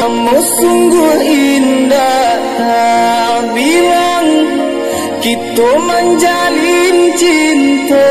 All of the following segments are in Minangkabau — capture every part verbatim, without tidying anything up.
Amun sungguah indak tabilang, kito manjalin cinto.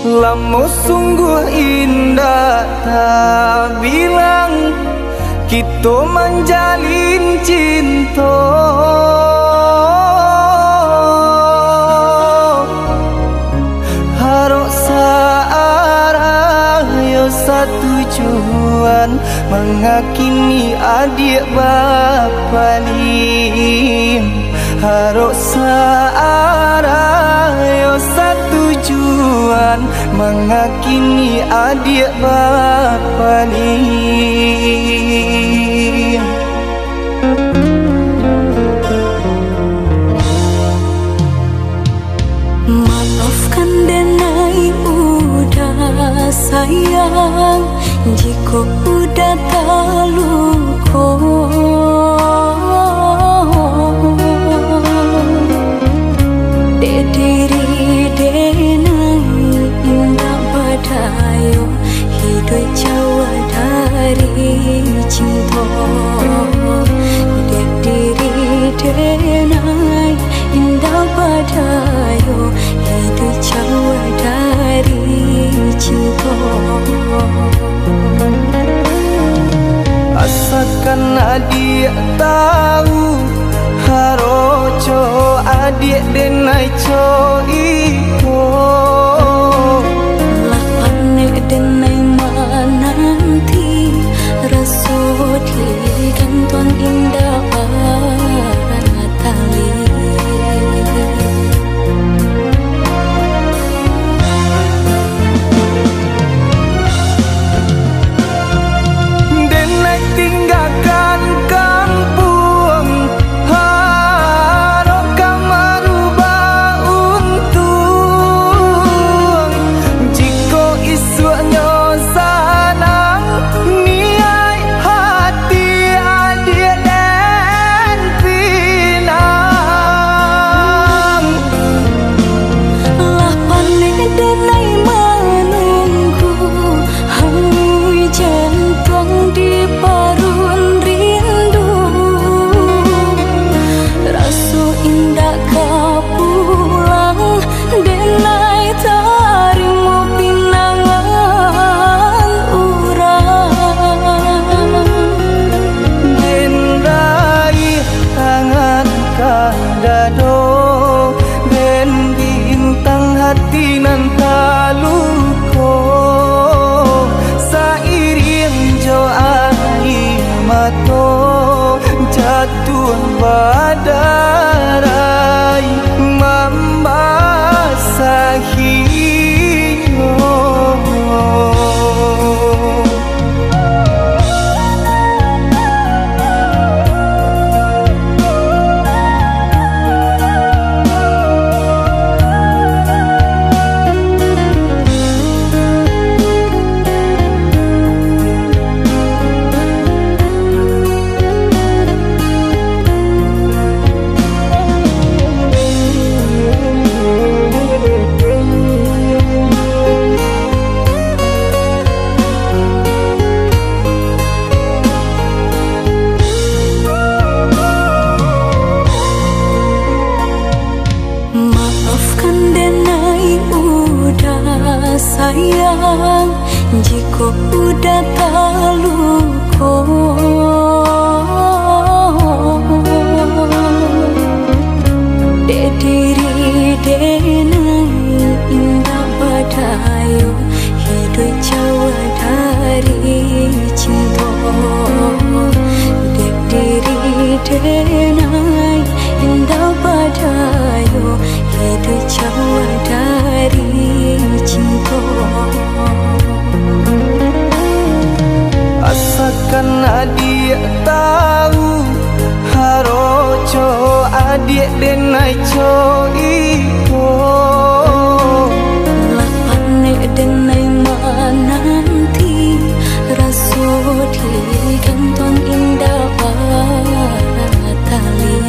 Lamo sungguah indak tabilang, kito manjalin cinto. Harok sa-arah yo satujuan, mangakini adiak bapaling. Harok sa-arah yo satujuan, mangakini adiak bapaling. Maafkan denai udah sayang, jikok udah taluko. Dek diri denai indak badayo, hiduik jauah dari cinto. Dek diri denai indak badayo, hiduik jauah dari cinto. Asakan adiak tahu, haro co adiak denai co iko. Lah panek denai mananti, raso digantuang indak baratali. Denai tinggakan kampuang, harok ka marubah untuang. Jikok isuaknyo sanang, niaik hati adiak den pinang. Lah panek denai manunggu, hangui jantuang di parun rindu. Raso indak ka pulang, denai tarimo pinangan urang. Den raih tangan ka dado, den bintang hati nan taluko, sairiang jo aia mato jatuah badarai mambasahinyo. Maafkan denai udah sayang, jikok udah taluko. Dek diri denai indak badayo, hiduik jauah dari cinto. Dek diri denai Adiak denai co iko. Lah panek denai mananti, raso di gantuang indak batali.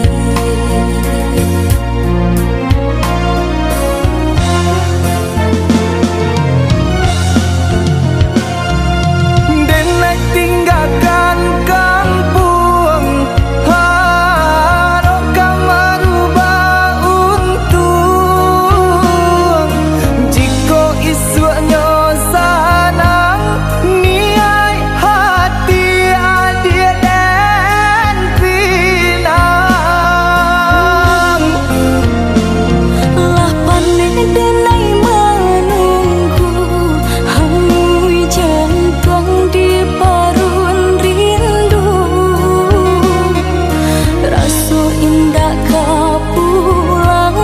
Denai tinggakan kampuang, harok ka marubah untuang. Jikok isuaknyo sanang, niaik hati adiak den pinang. Lah panek denai manunggu, hamuih jantuang di paruik rindu. Raso indak ka pulang,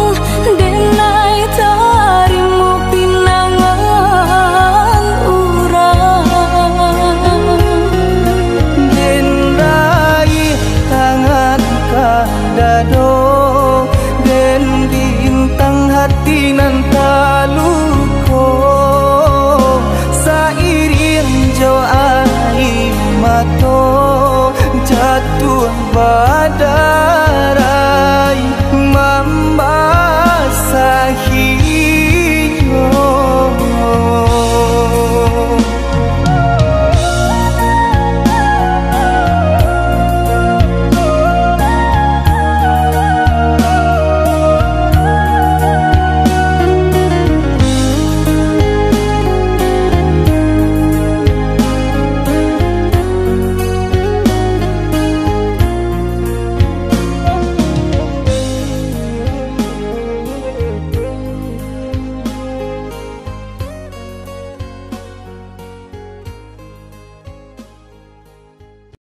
denai tarimo pinangan urang. Denai tangan ka dado, den bintang hati nan